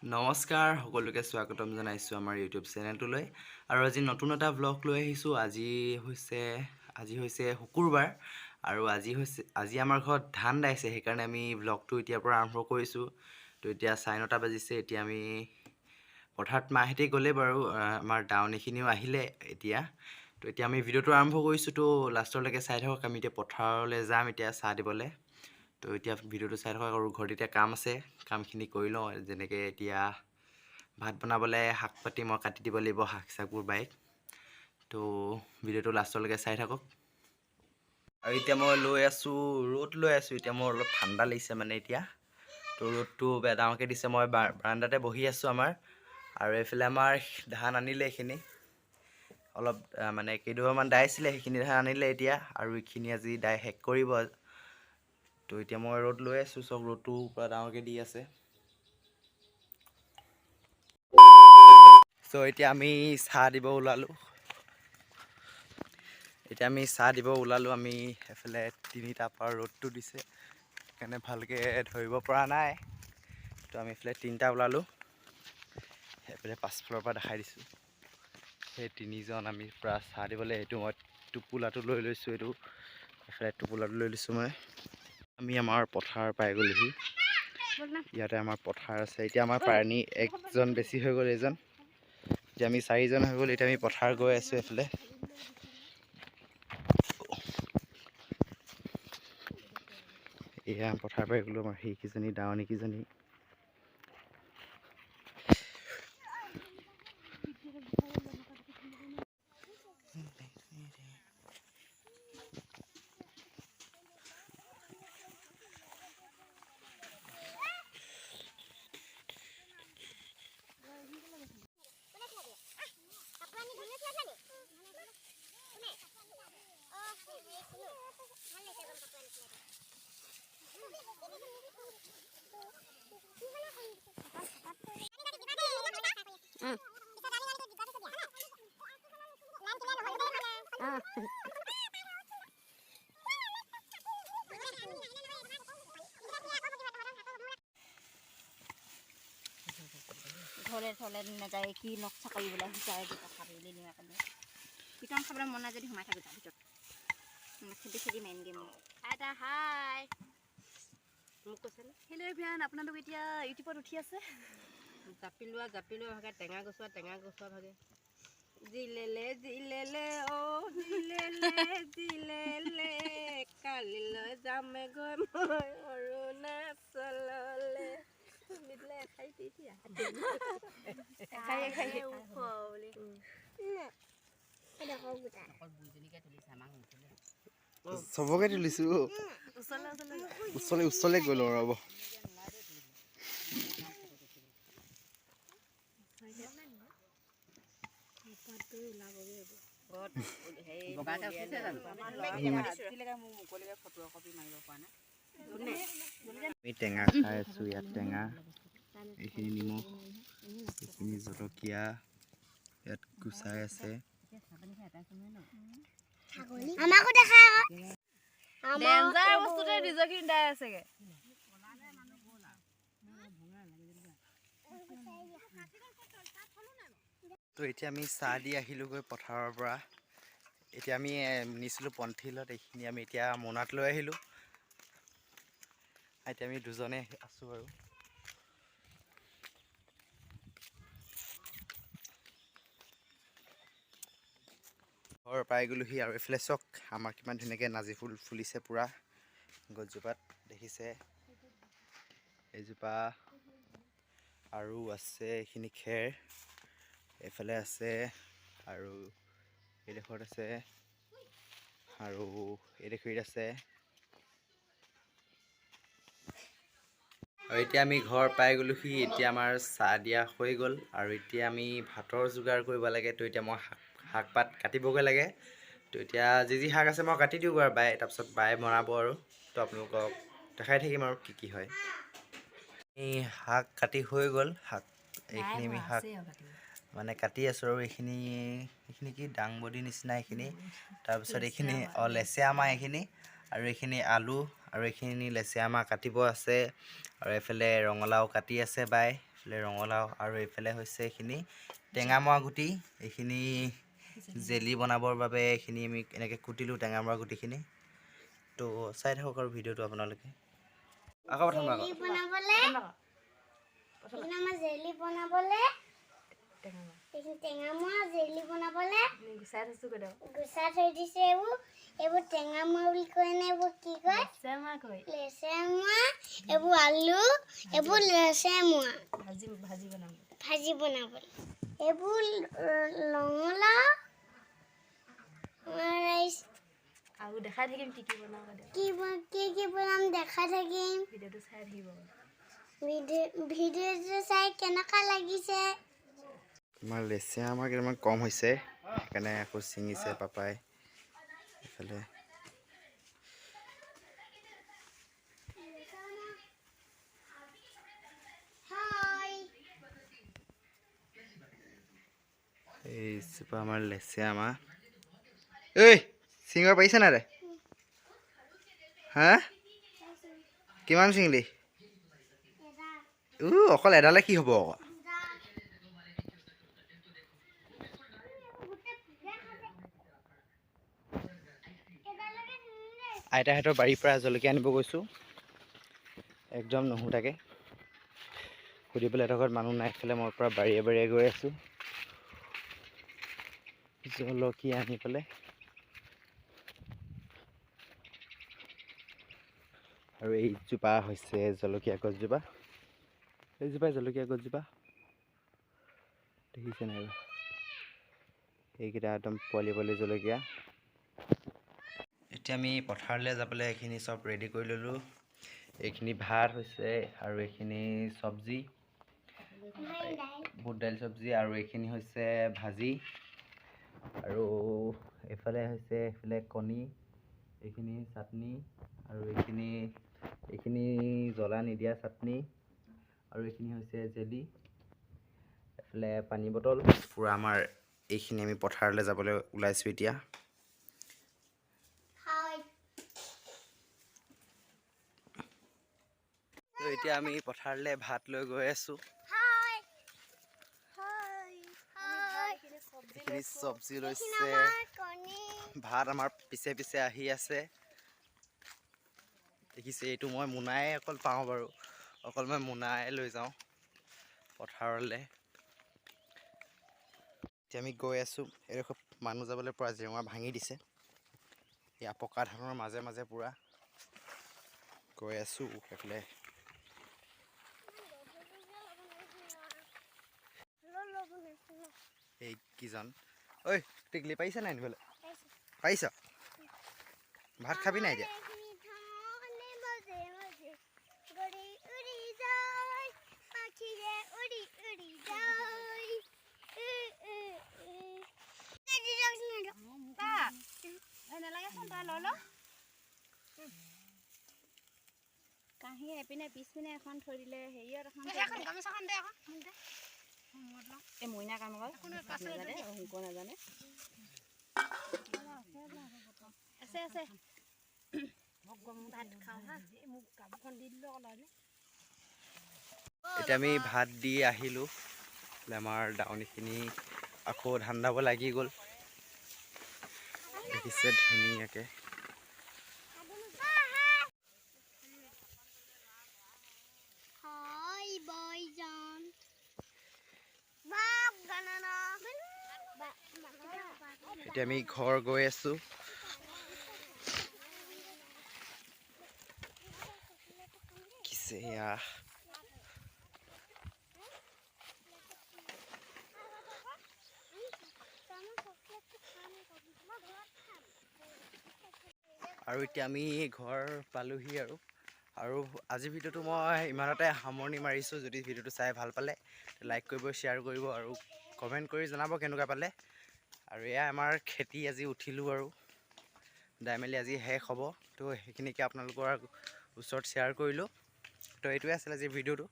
নমস্কাৰ, সকলোকে স্বাগতম জনাইছোঁ আমাৰ ইউটিউব চেনেলটোলৈ। আৰু আজি নতুন এটা ভ্লগ লৈ আহিছোঁ। আজি হৈছে শুকুৰবাৰ আৰু আজি আমাৰ ঘৰত ধান দাইছে। সেইকাৰণে আমি ভ্লগটো এতিয়াৰ পৰা আৰম্ভ কৰিছোঁ। তো এতিয়া 9:30 বাজিছে। এতিয়া আমি পথাৰত মাহঁতে গ'লে বাৰু, আমাৰ দাৱনীখিনিও আহিলে এতিয়া। তো এতিয়া আমি ভিডিঅ'টো আৰম্ভ কৰিছোঁ, তো লাষ্টলৈকে চাই থাকক। আমি এতিয়া পথাৰলৈ যাম এতিয়া চাহ দিবলৈ। তো এতিয়া ভিডিঅ'টো চাই থাকক। আৰু ঘৰত এতিয়া কাম আছে, কামখিনি কৰি লওঁ। যেনেকৈ এতিয়া ভাত বনাবলৈ শাক পাতি মই কাটি দিব লাগিব, শাক চাকবোৰ বাইক। তো ভিডিঅ'টো লাষ্টলৈকে চাই থাকক। আৰু এতিয়া মই লৈ আছোঁ, ৰ'দ লৈ আছোঁ। এতিয়া মোৰ অলপ ঠাণ্ডা লাগিছে মানে এতিয়া। তো ৰ'দটো বেয়া ডাঙৰকৈ দিছে। মই বাৰাণ্ডাতে বহি আছোঁ আমাৰ। আৰু এইফালে আমাৰ ধান আনিলে, এইখিনি অলপ মানে কেইডোবামান দাইছিলে, সেইখিনি ধান আনিলে এতিয়া। আৰু এইখিনি আজি দাই শেষ কৰিব। তো এতিয়া মই ৰ'দ লৈ আছোঁ। চব ৰ'দটো পূৰা ডাঙৰকৈ দি আছে। চ' এতিয়া আমি চাহ দিব ওলালোঁ। এতিয়া আমি চাহ দিব ওলালোঁ। আমি এইফালে তিনিটাৰ পৰা ৰ'দটো দিছে, সেইকাৰণে ভালকৈ ধৰিব পৰা নাই। তো আমি এইফালে তিনিটা ওলালোঁ। সেইফালে পাছফালৰ পৰা দেখাই দিছোঁ। সেই তিনিজন আমি পূৰা চাহ দিবলৈ। এইটো মই টোপোলাটো লৈ লৈছোঁ, এইটো এইফালে টোপোলাটো লৈ লৈছোঁ মই। আমি আমাৰ পথাৰ পাই গ'লোহি। ইয়াতে আমাৰ পথাৰ আছে। এতিয়া আমাৰ পানী একজন বেছি হৈ গ'ল, এজন। এতিয়া আমি চাৰিজন হৈ গ'ল। এতিয়া আমি পথাৰ গৈ আছোঁ এইফালে। এয়া পথাৰ পাই গ'লোঁ। আমাৰ সেইকেইজনী দাৱনীকেইজনী। ঘৰে থলে নাযায়, কি নক্সা কৰিবলৈ শিকাই কথা বুলি কাৰণে পিটন খাবলৈ মন নাই যদি সোমাই থাকোঁ তাৰ ভিতৰত খেদি খেদি মাৰিমগৈ মই। আইতা হাই, মোক কৈছেনে? হেল্ল' এভৰিৱান, আপোনালোক এতিয়া ইউটিউবত উঠি আছে। জাপি লোৱা, জাপি লোৱা ভাগে, টেঙা গছোৱা, টেঙা গছোৱা ভাগে। জিলেলে জিলেলে অ' জিলেলে জিলেলে, কালিলৈ যামে গৈ মই অৰুণাচললে। নিদিলে এখাই দি দিয়া। এখাই এখাই। ওখ বুলি। চবকে তুলিছোঁ। ওচৰলৈ, ওচৰলৈ। ওচৰলৈ, ওচৰলৈ গ'লো, ৰ'ব। ঘৰত হেৰি বগাকে উঠিছে জানো? আজিলৈকে মোক মুকলিকে ফটো একপি মাৰিব পৰা নাই। আমি টেঙা খাই আছোঁ। ইয়াত টেঙা, এইখিনি নিমখ, এইখিনি জলকীয়া, ইয়াত গুচাই আছে। আমাকো দেখা। ডেঞ্জাৰ বস্তুতে নিজৰখিনি দাই আছেগে। তো এতিয়া আমি চাহ দি আহিলোঁগৈ পথাৰৰ পৰা। এতিয়া আমি নিছিলোঁ পন্থিলত, এইখিনি আমি এতিয়া মোনাত লৈ আহিলোঁ। এতিয়া আমি দুজনে আছোঁ আৰু ঘৰ পাই গ'লোহি। আৰু এইফালে চাওক, আমাৰ কিমান ধুনীয়াকৈ নাজি ফুল ফুলিছে পূৰা গছজোপাত, দেখিছে? এইজোপা আৰু আছে, এইখিনি খেৰ এইফালে আছে, আৰু এইডোখৰত আছে, আৰু এইডোখৰিত আছে। আৰু এতিয়া আমি ঘৰ পাই গ'লোহি। এতিয়া আমাৰ চাহ দিয়া হৈ গ'ল আৰু এতিয়া আমি ভাতৰ যোগাৰ কৰিব লাগে। তো এতিয়া মই শাক পাত কাটিবগৈ লাগে। তো এতিয়া যি যি শাক আছে মই কাটি দিওঁ বাৰু বাই, তাৰপিছত বায়ে বনাব। আৰু তো আপোনালোকক দেখাই থাকিম আৰু কি কি হয়। এই শাক কাটি হৈ গ'ল। শাক এইখিনি আমি শাক মানে কাটি আছোঁ। আৰু এইখিনি কি দাংবডি নিচিনা এইখিনি, তাৰপিছত এইখিনি লেচেৰা মাহ এইখিনি, আৰু এইখিনি আলু, আৰু এইখিনি লেচেৰা মাহ কাটিব আছে। আৰু এইফালে ৰঙালাও কাটি আছে বাই। এইফালে ৰঙালাও আৰু এইফালে হৈছে এইখিনি টেঙামৰা গুটি। এইখিনি জেলি বনাবৰ বাবে এইখিনি আমি এনেকৈ কুটিলোঁ টেঙামৰা গুটিখিনি। তো চাই থাকক আৰু ভিডিঅ'টো আপোনালোকে। আকৌ প্ৰথম আকৌ জেলি বনাবলে, এইখিনি আমাৰ জেলি বনাবলে, এইখিনি টেঙামৰা জেলি বনাবলে গুচাই থৈছো। গুচাই থৈ দিছে। এইবোৰ টেঙামৰা বুলি কয় নে এইবোৰ কি কয়? কয়। লেচেৰামৰা। এইবোৰ আলু, এইবোৰ লেচেৰামৰা। ভাজি ভাজি বনাম। ভাজি বনাবলৈ। এইবোৰ ৰঙালাও ৰাইচ। আৰু দেখাই থাকিম কি কি বনাওঁ। কি কি কি বনাম দেখাই থাকিম। ভিডিঅ'টো চাই থাকিব। ভিডিঅ'টো চাই কেনেকুৱা লাগিছে? আমাৰ লেচেৰা আমাৰ কেইটামান কম হৈছে, সেইকাৰণে আকৌ ছিঙিছে পাপাই এইফালে। হাই। এইজোপা আমাৰ লেচেৰা মাহ। ঐ, ছিঙিব পাৰিছে নাই ৰে? হা, কিমান ছিঙিলি? অকল এডালে কি হ'ব আকৌ? আইতাহঁতৰ বাৰীৰ পৰা জলকীয়া আনিব গৈছোঁ, একদম নুসুধাকৈ। সুধিবলৈ সিহঁতৰ ঘৰত মানুহ নাই। এইফালে মই পূৰা বাৰীয়ে বাৰীয়ে গৈ আছোঁ জলকীয়া আনি পেলাই। আৰু এইজোপা হৈছে জলকীয়া গছজোপা, এইজোপাই জলকীয়া গছজোপা দেখিছে নাই বাৰু? এইকেইটা একদম পোৱালি পোৱালি জলকীয়া। এতিয়া আমি পথাৰলৈ যাবলৈ এইখিনি চব ৰেডি কৰি ল'লোঁ। এইখিনি ভাত হৈছে আৰু এইখিনি চব্জি, বুট দাইল চব্জি, আৰু এইখিনি হৈছে ভাজি, আৰু এইফালে হৈছে এইফালে কণী, এইখিনি চাটনি, আৰু এইখিনি জ্বলা নিদিয়া চাটনি, আৰু এইখিনি হৈছে জেলি, এইফালে পানী বটল। পূৰা আমাৰ এইখিনি আমি পথাৰলৈ যাবলৈ ওলাইছোঁ এতিয়া। হাই। তো এতিয়া আমি পথাৰলৈ ভাত লৈ গৈ আছোঁ। হাই হাই হাই। এইখিনি চব্জি এইখিনি লৈছে। আমাৰ কণী। ভাত আমাৰ পিছে পিছে আহি আছে, দেখিছে? এইটো মই মোনাই অকল পাওঁ বাৰু, অকল মই মোনাই লৈ যাওঁ পথাৰলৈ। এতিয়া আমি গৈ আছোঁ। এইডোখৰ মানুহ যাবলৈ পূৰা জেওৰা ভাঙি দিছে। এয়া পকা ধানৰ মাজে মাজে পূৰা গৈ আছোঁ সেইফালে। এইকেইজন, ঐ টিকলি, পাৰিছে নাই আনিবলৈ? পাৰিছ? ভাত খাবি নাই এতিয়া? এইখিনি ধানে মাজে মাজে গৰি উৰি যায়, পাখিৰে উৰি উৰি যায়। উ, উ, উ। কাটি যাওকচোন আৰু। নালাগেচোন, তই লৈ ল। কাঁহী এপিনে পিছপিনে এখন থৈ দিলে, হেৰিয়ত এখন থৈ দিলে। গামোচাখন দে আকৌ। এই মইনা কাম কৰে নাজানে, শংকৰ নাজানে। আছে আছে, ভাত খাওঁ হা। এতিয়া আমি ভাত দি আহিলোঁ। আমাৰ দাৱনীখিনি আকৌ ধান দাব লাগি গ'ল, দেখিছে ধুনীয়াকৈ। হাই বয়জন বাপ গানা। এতিয়া আমি ঘৰ গৈ আছোঁ। কিছে এয়া? আৰু এতিয়া আমি ঘৰ পালোহি। আৰু আজিৰ ভিডিঅ'টো মই ইমানতে সামৰণি মাৰিছোঁ। যদি ভিডিঅ'টো চাই ভাল পালে লাইক কৰিব, শ্বেয়াৰ কৰিব আৰু কমেণ্ট কৰি জনাব কেনেকুৱা পালে। আৰু এয়া আমাৰ খেতি আজি উঠিলোঁ আৰু দাই মেলি আজি শেষ হ'ব, তো সেইখিনিকে আপোনালোকৰ ওচৰত শ্বেয়াৰ কৰিলোঁ। তো এইটোৱে আছিলে আজিৰ ভিডিঅ'টো।